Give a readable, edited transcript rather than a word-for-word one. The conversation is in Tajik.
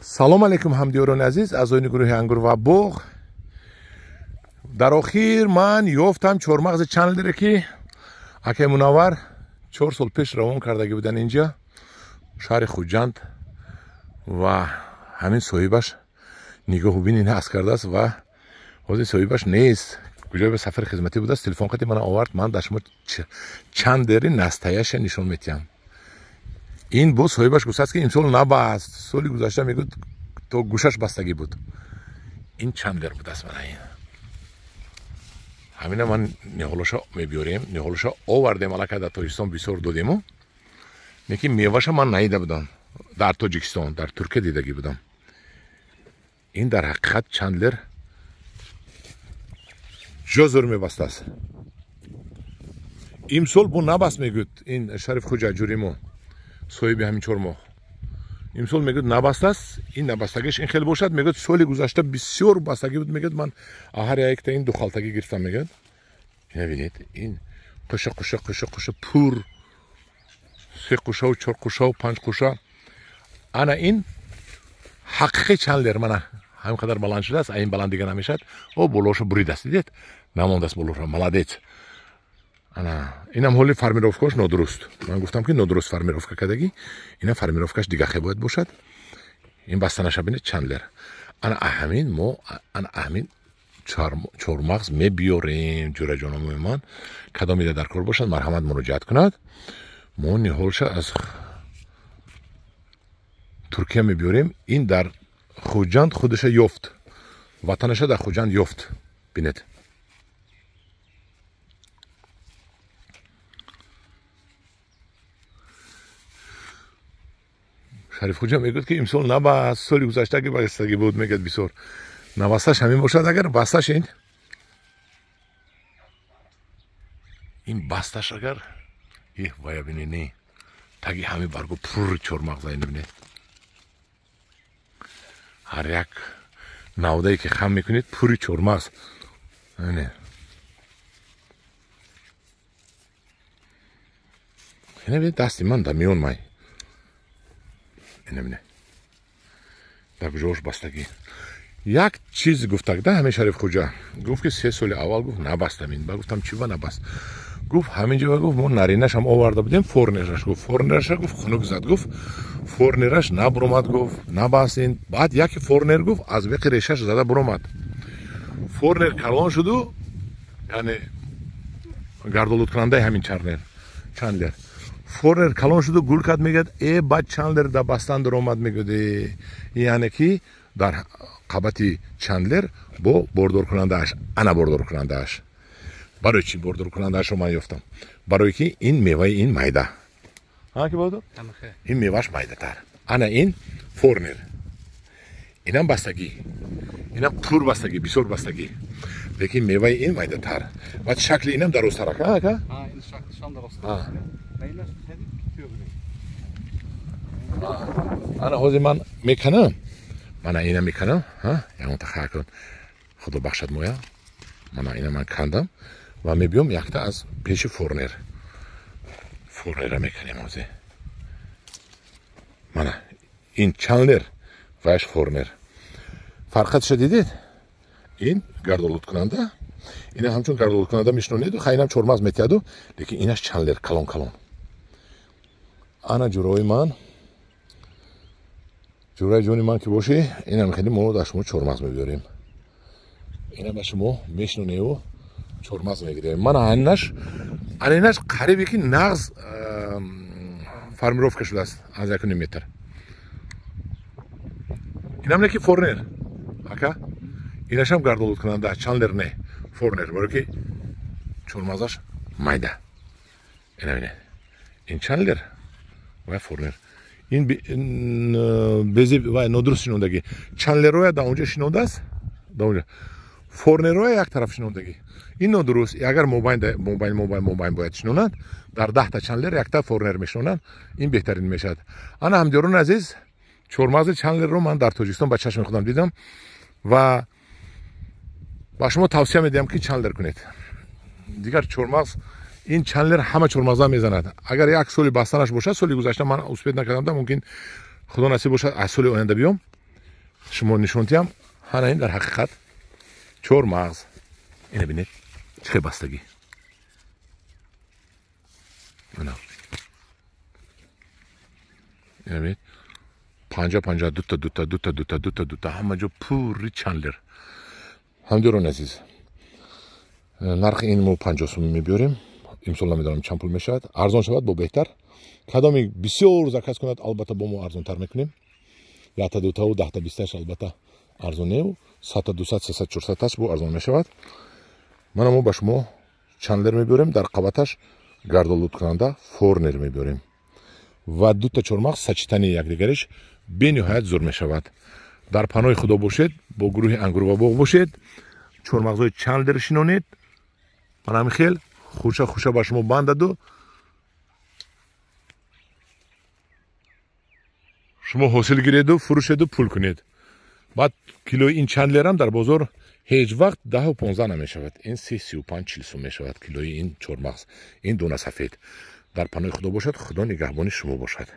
Салом алейкум ҳамдиёрони азиз, аъзоёни гурӯҳи Ангур ва боғ. Дар охир ман ёфтам чормағзи Чандлере ки акай Мунаввар 4 сол пеш равон кардагӣ будан инҷа, шаҳри Хуҷанд, ва ҳамин соҳибаш нигоҳу бин ҳаст кардааст ва ҳозир соҳибаш нест, куҷое ба сафари хизматӣ будааст. Телефон қати мана овард, ман дар шумо Чандлери настаяша нишон метиҳам. Ин боз соҳибаш гуфтааст ки имсол набаст, соли гузашта мегӯяд то гӯшаш бастагӣ буд. Ин Чандлер будааст. Мана ин ҳамина ман ниҳолаша мебиёрем, ниҳолаша овардем, аллакай дар Тоҷикистон бисёр додему, лекин меваша ман наида будам дар Тоҷикистон, дар Туркия дидагӣ будам. Ин дар ҳақиқат Чандлер ҷо зур мебастааст. Имсол бо набаст, мегӯяд ин Шариф Хуҷа ҷуримо, соҳиби ҳамин чормоҳ. Имсол мегӯяд набастааст, ин набастагиш ин хел бошад. Мегӯяд соли гузашта бисёр бастагӣ буд, мегӯяд ман ҳар якта ин ду халтагӣ гирифтам, мегӯяд. Ина бинед, ин қуша қуша қуша қуша пур, се қушаву чор қушаву панҷ қуша. Ана ин ҳақиқи Чандлер, мана ҳамин қадар баланд шудааст, ин баланд дига намешавад. О, болоша буридааст, дидед, намондааст болоша, молодец. Ана инам ҳоли формировкаш нодуруст. Ман гуфтам ки нодуруст формировка кардагӣ, ина формировкаш дига хе бояд бошад. Ин бастанаша бинед, Чандлер. Ана ҳамин мо, ана ҳамин чормағз мебиёрем, ҷураҷономои ман. Кадом ида дар кор бошад, марҳамат муроҷиат кунад. Мо ниҳолша аз Туркия мебиёрем. Ин дар Хуҷанд худаша ёфт, ватанаша дар Хуҷанд ёфт. Бинед, Шариф Хуҷа мегӯяд ки имсол набаст, соли гузашта ки бастагӣ буд, мегӯяд бисёр набасташ ҳамин бошад. Агар басташ ин басташ агар эҳ вая бинед, не таги ҳамин баргу пур чормағза, ин бинед, ҳар як навдае ки хам мекунед пури чормағз. Ина бинед, дасти ман дар миён май, ина бинед дар куҷош бастагӣ. Як чиз гуфтак да ҳамин Шариф Хуҷа гуфт ки 3 соли аввал гуфт набастам ин. Ба гуфтам чӣ ба набаст? Гуфт ҳамин ҷо гуфт мо наринашам оварда будем, форнераш гуфт, форнераша гуфт хунук зад, гуфт форнераш набуромад, гуфт набаст ин. Баъд яке форнер гуфт аз беқи решаш зада буромад. Форнер калон шуду, яъне гардолудкунандаи ҳамин Чандлер. Форнер калон шуду гул кард, мегӯяд э баъд Чандлер дар бастан даромад, мегӯяд яъне ки дар қабати Чандлер бо бордоркунандааш, ана бордоркунандааш. Барои чӣ бордоркунандаашро ман ёфтам? Барое ки ин меваи ин майда. Ҳа ки бодор? Ин мевааш майдатар. Ана ин форнер. Инам бастагӣ. Инам пур бастагӣ, бисёр бастагӣ. Лекин меваи ин майдатар. Баъд шакли инам дарозтарак, ҳа ака? Ҳа, ин шаклишам дарозтар. Ана ҳозир ман меканам. Мана ина меканам, ҳа? Ягон тахайюл кун. Худо бахшад моя. Мана ина ман кандам ва мебиём якта аз пеши форнер. Форнера меканем ҳозир. Мана ин Чандлер ваяш форнер. Фарқатша дидед? Ин гардолудкунанда, ина ҳамчун гардолудкунанда мешинонеду, хай инам чормағз метиҳаду, лекин инаш Чандлер калон калон. Ана ҷурои ман, ҷураи ҷони ман ки бошӣ, инам хеле мо дар шумо чормағз мебиёрем. Инам ба шумо мешиноневу чормағз мегирем. Мана анинаш қарибе ки нағз формировка шудааст аз 1.5 метр. Инам не ки форнер, ака? Инашам гардолудкунанда, Чандлер не, форнер, барои ки чормағзаш майда. Ина бинед, ин Чандлер ва форнер. Ин бези вай нодуруст шинондагӣ. Чандлерроя дар онҷо шинондааст, дар онҷо. Форнерроя як тараф шинондагӣ. Ин нодуруст. Агар мобайн бояд шинонанд, дар 10 Чандлер якта форнер мешинонанд, ин беҳтарин мешавад. Ана ҳамдиёрони азиз, чормағзи Чандлерро ман дар Тоҷикистон ба чашми худам дидам ва ба шумо тавсия медиҳам ки Чандлер кунед. Дигар чормағз, ин Чандлер ҳама чормағза мезанад. Агар як соли бастанаш бошад, соли гузашта ман успед накардам, мумкин худо насиб бошад аз соли оянда биём. Шумо нишон диҳам. Ҳана ин дар ҳақиқат чормағз. Ина бинед, чӣ хел бастагӣ. Ина бинед, 50-50, дута дута, дута дута, дута дута, ҳама ҷо пурри чандлер. Ҳамдиёрони азиз, нархи ин мо 50 сум мебиёрем. Имсол намедонам чанд пул мешавад. Арзон шавад бо беҳтар. Кадоме бисёр заказ кунад, албатта бо мо арзонтар мекунем. 1-та 2-таву 10-та 20-таш албатта арзон неу, 100-та 200, 300, 400-таш бо арзон мешавад. Мана мо ба шумо чандлер мебиёрем, дар қабаташ гардолудкунанда форнер мебиёрем ва дута чормағз сочетание якдигариш бениҳоят зур мешавад. Дар паноҳи худо бошед, бо гурӯҳи ангур ва боғ бошед, чормағзҳои чандлер шинонед. Мана ҳамин хел хуша хуша ба шумо бандаду шумо ҳосил гиреду фурӯшеду пул кунед. Баъд килои ин чандлерам дар бозор ҳеҷ вақт 10-15 намешавад. Ин 30, 35, 40 сум мешавад килои ин чормағз, ин дона сафед. Дар паноҳи худо бошад, худо нигаҳбони шумо бошад.